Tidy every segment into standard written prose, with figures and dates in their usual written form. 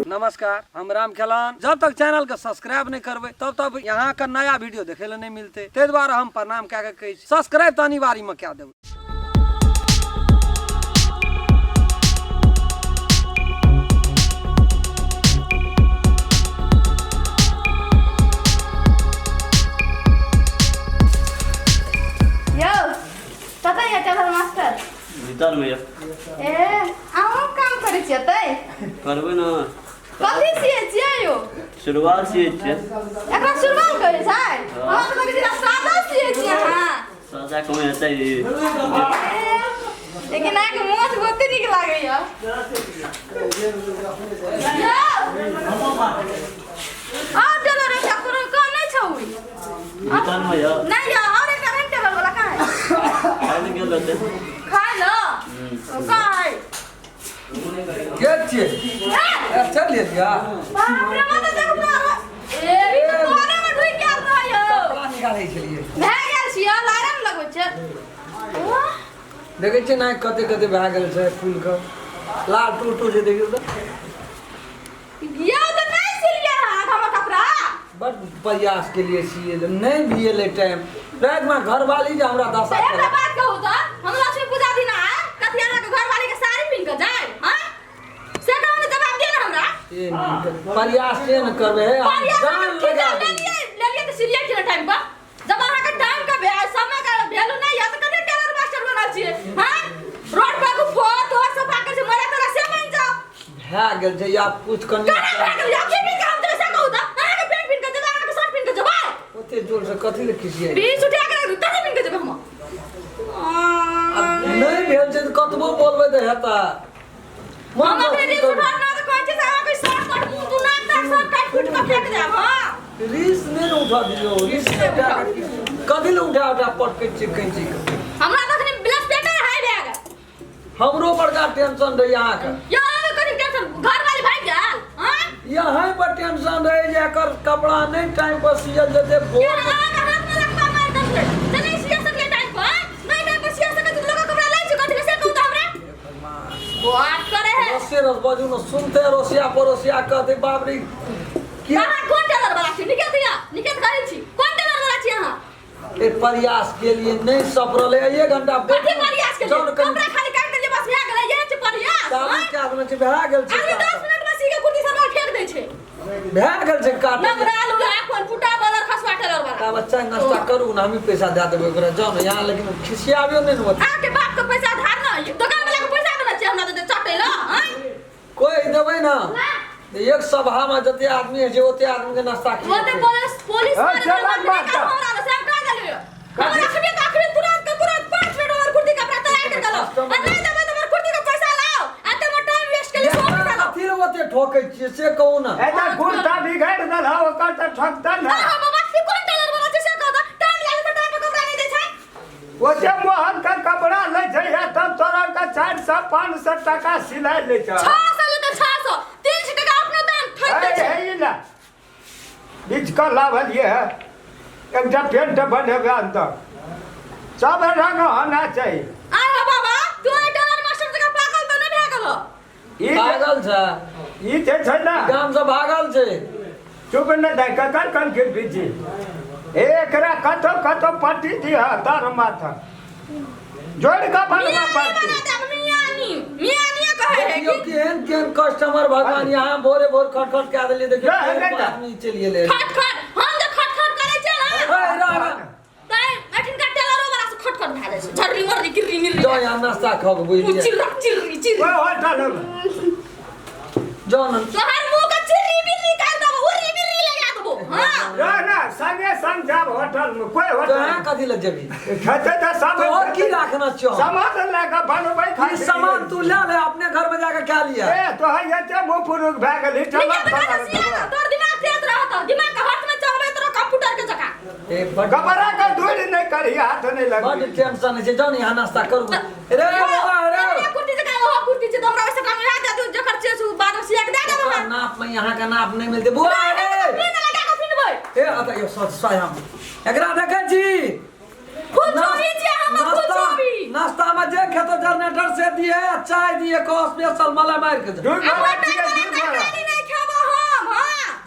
नमस्कार, हम राम खेलान। जब तक चैनल के सब्सक्राइब नहीं करबै तब तक यहाँ के नया वीडियो देखे ले नहीं मिलते, ताहि दुआरे हम प्रणाम कए के कहै छी सब्सक्राइब तऽ अनिवार्य में कए देबै। यौ, कतऽ यऽ टेलर मास्टर? भीतर में। ए, अहूँ काम करै छियै तै? करबै ने। कथी सियै छियै यौ? सुरुवाल सियै छियै। एकरा सुरुवाल कहै छै? हमरा तऽ लगै छै सादा सियै छियै अहाँ। सादा कमे हेतै ई। ए, लेकिन अहाँके मोछ बहुते नीक लागैया। यौ, आओर टेलर एकटा कोनो काम नहि छौ ई? भीतर में यऽ। नहि यौ, आओर एकटा रहै टेलर वाला, कहाँ है? खाइ लए गेल रहतै। खाइ लए? कहाँ है? के छियै? ए, चल लिअ। बाप रे, मत देख ना। ए, ई तऽ तोरे में ढुकि गेल रहै यौ। कपड़ा निकालै छलियै। भए गेल छियै, लारे ने लगबै छै। वाह, देखै छियै ने कते कते भए गेल छै फूल के लाल टूर टूर छै, देखियौ तऽ। यौ तऽ नहि सिलियै अहाँ हमर कपड़ा। बड प्रयास के लिए सिए ले नहीं भी एलै टाइम, रातिमे घरवाली जे हमरा दशा तऽ एकटा केलक। बात कहू तऽ, हम लक्ष्मी पूजा दिन आय कथी अहाँके घरवाली के साड़ी पहिन कऽ जाय? हाँ, से कहू ने, जवाब दिअ ने हमरा। ए नहीं, प्रयास से ने करबै हे, हम प्रयास जान अहाँके लगा खींचल देबै। लेलियै, लेलियै तऽ सिलियै कि टाइम पर? जब अहाँके टाइम के समय के वैल्यू नहीं है तऽ कते टेलर मास्टर बनल छियै? हाँ, रोड पर के फोर तोर सफा कर छै मरे तोरा से बन जाओ। भए गेल छै आब कुछ कनि। केना भए गेल? आब की पिन के हम देबै से कहू तऽ? अहाँके पैंट पिन के जेबै, अहाँके शर्ट पिन के जेबै? ओते जोर से कथी ले खिसियै? बीस उठा के राखू, कथी पिन के जेबै हम? आब नहि भेल छै तऽ कतबो बोलबै तऽ हेतै। मन हम अखने बस रीस करू। उठा ना तऽ कहै छी से अहाँके शर्ट कट मुँह दुना तक सब काटि कुटि कऽ फेक देब। हँ, रीस नहि ने उठा दियौ, रीस नहि उठा कऽ कथी ले उठा उठा पटकै छियै कैंची के? हमरा तऽ अखने ब्लड प्रेशर हाई भए गेल। हमरो बड़का टेंशन रहै अहाँके। यौ, अहाँके कथी टेंशन? घरवाली भागि गेल? हँ, यहाँ पर टेंशन रहै जे एकर कपड़ा नहि टाइम पर सियल जेतै किया भोर। अहाँके हाथमे लत्ता मारि देलकै से नहि सिया सकलियै टाइम पर? नहि टाइम पर सिया सकै छी तऽ लोकक कपड़ा लै छी कथी ले, से कहू तऽ हमरा। बात करे है। रसे रस बाजू ने, सुनते रसिया पड़ोसिया कहते बाप रे की। अहाँ कोन टेलर वाला छी? निकल दिया, निकल कहै छी। कोन टेलर वाला छी अहाँ? ए, प्रयास के लिए नहीं सफरल है एक घंटा। कथी प्रयास के लिए? जौन कनि कपड़ा खाली काटि देलियै, बस भए गेलै, इएह छै प्रयास? चालू आँय? कए देने छै, भए गेल छै। आदमी 10 मिनट में सी के कुर्ती सलवार फेंक दै छै। भए गेल छै काट। नमरा लुला कोन पुटा बदल खसवा टेलर वाला। ता बच्चा नाश्ता करू ने, हमी पैसा दए देबै ओकरा, जाउ ने यहाँ, लेकिन खिसियाबियौ नहि ने ओते। अहाँके बाप के पैसा धार न दोकान वाला के पैसा देने छियै हमरा देते चटै ल? आँय? कोइ देबै ने तऽ एक सभा में जते आदमी है छै ओते आदमी के नाश्ता ओते खिएतै। पुलिस पुलिस हाँ, मारे चल, वाला बात निकाल हमरा से हम कह देलियै। हम रखबे तऽ अखने तुरंत के तुरंत 5 मिनट हमर कुर्ती कपड़ा तैयार कर देलौ। आ नहि देबै तऽ हमर कुर्ती के पैसा लाओ, आ तऽ हमर टाइम वेस्ट केलियै सेहो पैसा लाओ। कथी लए ओते ठोकै छियै से कहू ने। ए तऽ कुर्ता बिगाड़ि देलह ओकर तऽ ठकतह ने। अरे बाबा, से कोन टेलर वाला छै से कहू तऽ? टाइम लागै तऽ टाइम पर कपड़ा नहि दै छै। ओते मोहन के कपड़ा लै छै या तब तोरा के 400 500 टका सिलाई लै छै। 600 लेतै, 600, 300 टका अपनो दाम ठोकि दै छै। हे ई ले बीच कऽ लाभलियै है, एकटा पेंट बनेबै अन्दर सब रंग होना चाही। आय हो बाबा, तू एहि टेलर मास्टर जकाँ पागल तऽ नहि भए गेलहो? ई भागल छै। ई जे छै ने गाम से भागल छै। चुप ने दाइ, ककर कन के बीजी एकरा कतौ कतौ पट्टी दिह तर माथा जोड़ कऽ बनबऽ मियानी पड़तै। बना देब, मियानी मियानी कहै है। देखियौ कि केहन केहन कस्टमर भगवान, यहाँ भोरे भोर खटखट कए देलियै, देखियौ जा, केहन नहि तऽ। आदमी चलि गेलै। खट खट, हम जे खट खट करै छियै ने हे, रा, रा। तै एठिनका टेलरो वाला से खट खट भए जाइ छै, झर्री मर्री किर्री मिर्री। जाउ यहाँ नाश्ता खाओ के बुझलियै। चिर्रा चिर्री चिर्री। ओहि होटल मे जाउ ने। तोहर मुंह के चिर्री बिर्री कर देबो, उर्री बिर्री लगा देबो। हां, रह ना, संगे संग जाब होटल मे कोई होटल तोरा कथी लए जेबही? खेतै तऽ सब तोहर की राखना छौ? सामान लए कऽ बनबै ई खातिर। सामान तू लए ले, अपने घर में जाके खा लिया। ए तोहर एते मुँह पुरुख भए गेलही निकल टलक तऽ बना सिया ना, तोहर दिमाग तेज रहत, दिमाग के हाथ में चलबै तोरा कंप्यूटर के जकाँ। ए बड कपड़ा के दूर नहि करही, हाथ नहि बड लगबी। टेंशन छै, जाउ ने यहाँ नाश्ता करू। रे बाबा रे, रे कुर्ती जकाँ ओहो कुर्ती छै तऽ हमरा ओहिसँ कम लगा दे, तू जकर छै से बाद में सिया के दे देबो ओकर हम। नाप में यहाँ के नाप नहीं मिलते बुआ रे। पिन लगा के पिनबै। ए अत यो सच स्वयं एकरा देखै छी। खूब चोरी छियै हम, खूब नाश्ता चोरी। नाश्ता में जे खेतो जनरेटर से दिए आ चाय दिए को स्पेशल मलाई मार के दे। दूर आ भरा मोटा दिए, वाला दूर भरा। तरकारी नहि खेबै।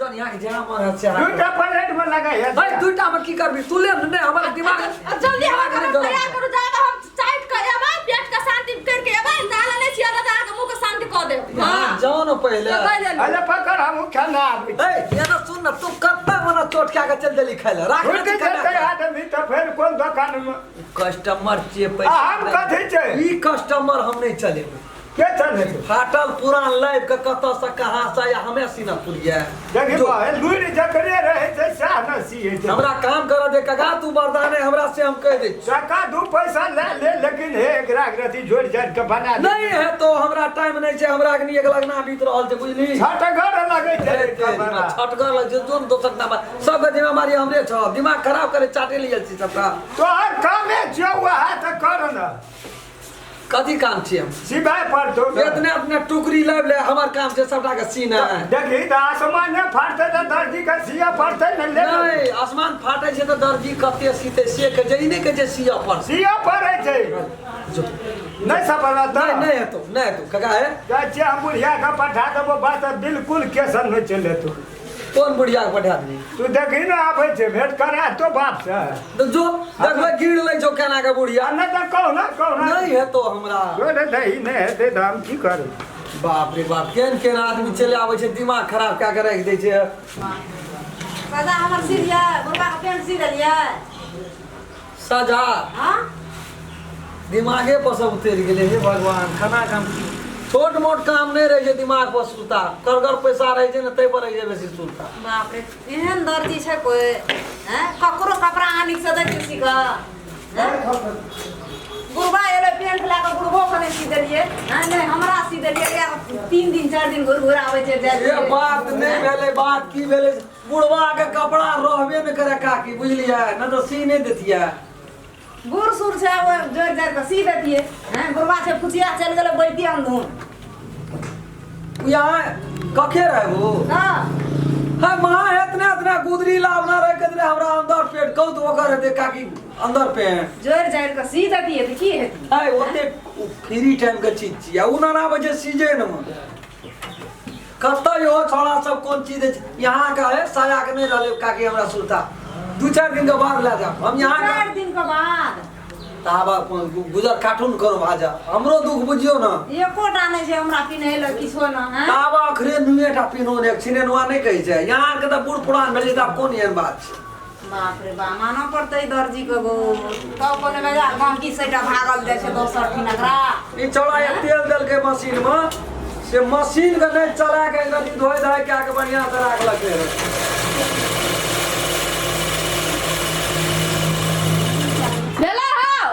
जन यहाँ के जेना मन है से अहाँ दूटा प्लेट में लगाई है। भाई दूटा में की करबी तू ले ने हमर दिमाग आ जल्दी हमरा कपड़ा तैयार करू, जाके हम चाट के एबै, पेट के शांति करके एबै, नाला नहि छियै तऽ अहाँके मुँह के शांति कऽ देब। हां जाओ न पहिले। तऽ कहि देलहुँ। अरे पकड़, हम खाना आबै छी। ए एना सुन न, तू कत्ता मना चोट खा के चल देली खाय ले राख छूटि ने जेतै आदमी तऽ फेर कोन दोकान में। कस्टमर छियै आ पैसा। हम कथी छै? ई कस्टमर हम नहीं चलेबै। के चलेतै? फाटल पुरान लाइव के कतऽ से कहाँ से या हमे सीना पुरिया। देखी जो- बा, लुरि जकरे रहै छै सएह ने सियै छै। हमरा काम करऽ दे काका, तू मर्दाने हमरा से हम कहि दै छी। टका 2 पैसा लए ले, लेकिन हे एकरा रति जोड़ि जाड़ि के बना दे। नहीं है तो हमरा टाइम नहीं छै, हमरा अग्नि एक लगना बीत रहल छै बुझली। छटगर लगै छै ए, तेरी माँ, छटगर लग छै, जोन दोसर नाम सबके जिम्मेवारी हमरे छ, दिमाग खराब करे चाटे लिए छी सबटा। तोहर कामे छियौ वएह तऽ कर न। कथी काम छियै हम? सिबाय पड़तौ ने। इतने अपने टुकड़ी लाबि ले, हमर काम छै सबटा के सीना। देखी तऽ आसमाने फाटतै तऽ दर्जी के सिया पड़तै ने ले। नहीं, आसमान फाटै छै तऽ दर्जी कते सीतै से कहै छै, ई नहि कहै छै सिया पड़तै। सिया पड़ै छै। जो। नहि सफल हेतौ? नहीं, नहीं हेतौ, नहीं हेतौ काका हे। जाइ छियै हम बुढ़िया के पठा देबो, बात बिल्कुल केसन नहि चलेतौ। कोन बुढ़िया के पठा देबही? तू देखी ने आबै छै, भेंट करा तो बाप से। तऽ जो देखबै गिर लै छौ केना के बुढ़िया। आ नहि तऽ कहू ना, कहू ना। नहीं हेतौ हमरा। जो ने दही नहि हेतै तऽ हम की करू? बाप रे बाप, केहन केहन आदमी चलि आबै छै, दिमाग खराब कए के राखि दै छै। सजा हमर सी दिया, बुढ़बा के पेंट सी देलियै। सजा? हाँ? दिमागे पर सब उतरि गेलै हे भगवान। खाना काम छोट मोट काम नहि रहै छै दिमाग पर सुता, करगर पैसा रहै छै ने ताहि पर रहै छै बेसी सुता। बाप रे, एहन दर्जी छै कोई हैं? ककरो कपड़ा अहाँ नीक से दै छियै सी कऽ? हैं? बुढ़बा एलै पेंट लए कऽ, बुढ़बो के नहि सी देलियै। हैं? नहि हमरा सी देलियै, या 3 दिन 4 दिन घुरि घुरि आबै छै जाइ ये छै। बात नहि भेलै, बात की भेलै, बुढ़बा के कपड़ा रहबे नहि करे काकी बुझलियै, नहि तऽ सी नहि देतियै। बूढ़ सूढ़ छै, ओहि जोड़ि जाड़ि कऽ सी देतियै। हैं? बुढ़बा छै फुचिया चलि गेलै बैती अंधुन। यहाँ कखे रहबो? हाँ। हाँ, माँ एतना एतना गुदरी लावना रहे के हमरा अंदर पेट कहू तो ओकर हेतै काकी अंदर पेट। जोड़ि जाड़ि कऽ सी देतियै तऽ की हेतै? है ओते फ्री टाइम के चीज छियै, उ ना आबै छै सीजन में। कतऽ इहो छोड़ा सब कोन चीज दै छै यहाँ के है साया के नहि रहलै काकी हमरा सुरता। 2-4 दिन के बाद लए जाब हम यहाँ के। 4 दिन के बाद? ताबा गुजर काटून करो भाजा, हमरो दुख बुझियो ना। एकोटा नहि छै हमरा पिन्है लए किछो न, हैं? ताबा अखरे नुएटा पिन्हो ने, छिने नुआ नहि कहै छै। यहाँ के तऽ बूढ़ पुरान भेलै तऽ आब कोन एहन बात छै। बाप रे बाप, मानऽ पड़तै दर्जी के गो। तब कोनो बेजा गहकी सैटा भागल जाइ छै दोसर ठिन एकरा। ई चौड़ा एक तेल देलकै मशीन में, से मशीन के नहि चला के नदी धोइ धाइ कए के बढ़िया से राखलकै। भेलै हौ?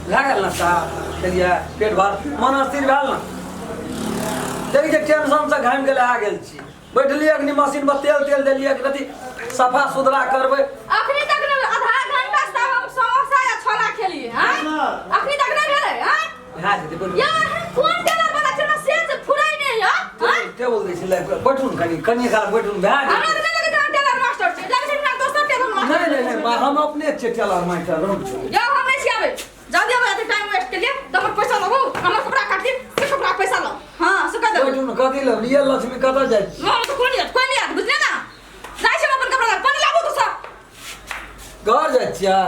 भए गेल ने साहब, खेलियै पेट भर मन स्थिर भेल ने। देखै छियै टेंशन से घामि गेल आ गेल छी, बैठलियै अखनी मशीन पर तेल तेल देलियै अखनी सफा सुथरा करबै। अखनी तक ने आधा घंटा से हम समोसा या छोला खेलियै, हैं? अखनी तक नहि भेलै, हैं? भए जेतै, बैठू। यौ, अहाँ कोन टेलर वाला छै? हमरा से जे फुराइ नहि यऽ, हैं? टेबुल दै छै, लाइब कऽ बैठू ने कनी, कनी काल बैठू ने, भए जेतै। हमरा तऽ नहि लगै छै अहाँ टेलर मास्टर छी, लगै छै हमरा दोसर टेलर मास्टर। नहीं नहीं नहीं, हम अपने छियै टेलर मास्टर, रहू। यौ, हम नहि छी आबै। जल्दी आबै, एते टाइम वेस्ट केलियै तऽ हमर पैसा लबू, हमर कपड़ा काटि से कपड़ा पैसा लौ। हाँ, से कह देबै। बैठू ने, कथी लेब? ये लक्ष्मी कतऽ जाइ छी? हम तऽ कोन याद, कोन याद, बुझलियै ने? जाइ छी हम अपन कपड़ा लऽ, पानि लाबू तऽ सब। घर जाइ छियै?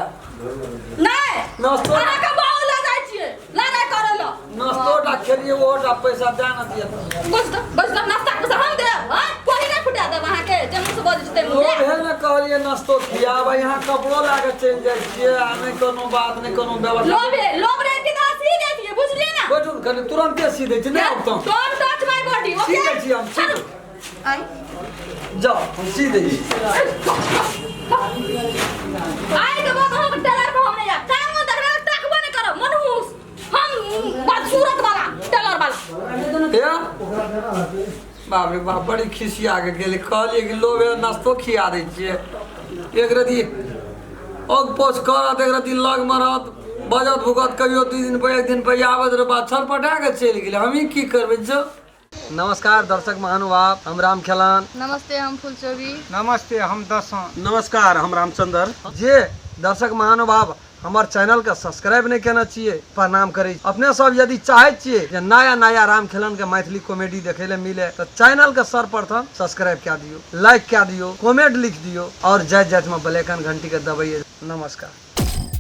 नहि। नाश्तो अहाँके बाबू लऽ जाइ छियै, लऽ जाइ करै लऽ। नाश्तो टा खेलियै, ओहो टा पैसा दए ने दिअ। बस दऽ, बस दऽ, नाश्ता के पैसा हम देब, हँ? कोही नहि फुटा देब अहाँके, जे मुँह से बजै छै ताहि मुँह। ओ भेल ने कहलियै नाश्तो खियाब, यहाँ कपड़ो लए कऽ चलि जाइ छियै, आ नहि कोनो बात, नहि कोनो व्यवस्था। लोभे, लोभ रहितै तऽ अहाँ सी जैतियै, बुझलियै ने? बैठू ने कनि, तुरन्ते सी दै छी, नहि औतौ। Don't touch my body, okay? C दै छी हम, सी। छाड़ू। आइ। जाओ, हम सी दै छी। आइ के बाद अहाँके टेलर पर हम नहि जायब। काम मे देखबै ताकबो नहि करब, मनहूस। हम बदसूरत वाला टेलर वाला। हे? बाप रे बाप, बड़ी खिसिया के गेलै। कहलियै कि लोभे नाश्तो खिया दै छियै, एक रति ओग पोछ करत, एक रति लगमे रहत, बजत भुकत, कहियो 2 दिन पर 1 दिन पर आबैत रह, बात छटपटा के चलि गेलै। हमही की करबै जो। नमस्कार दर्शक महानुभाव, हम राम खेलान। नमस्ते, हम फुलचोबी। नमस्ते, हम दसों। नमस्कार, हम रामचंद्र। जे दर्शक महानुभाव हमर चैनल के सब्सक्राइब नहीं केने छियै, प्रणाम करै। अपने सब यदि चाहै छियै जे नया नया राम खेलन के मैथिली कॉमेडी देखे ले मिले तो चैनल के सर्वप्रथम सब्सक्राइब कए दियौ, लाइक कए दियौ, कमेंट लिख दियौ और जाइत जाइत में बेल आइकन घंटी के दबैयै। नमस्कार।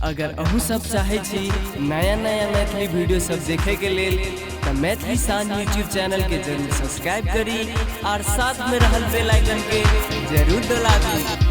अगर अहूँ सब चाहे छी नया नया मैथिली वीडियो सब देखे के लेल तऽ मैथिली शान यूट्यूब चैनल के जरूर सब्सक्राइब करी और साथ में रहल बेल आइकन के जरूर दबा दी।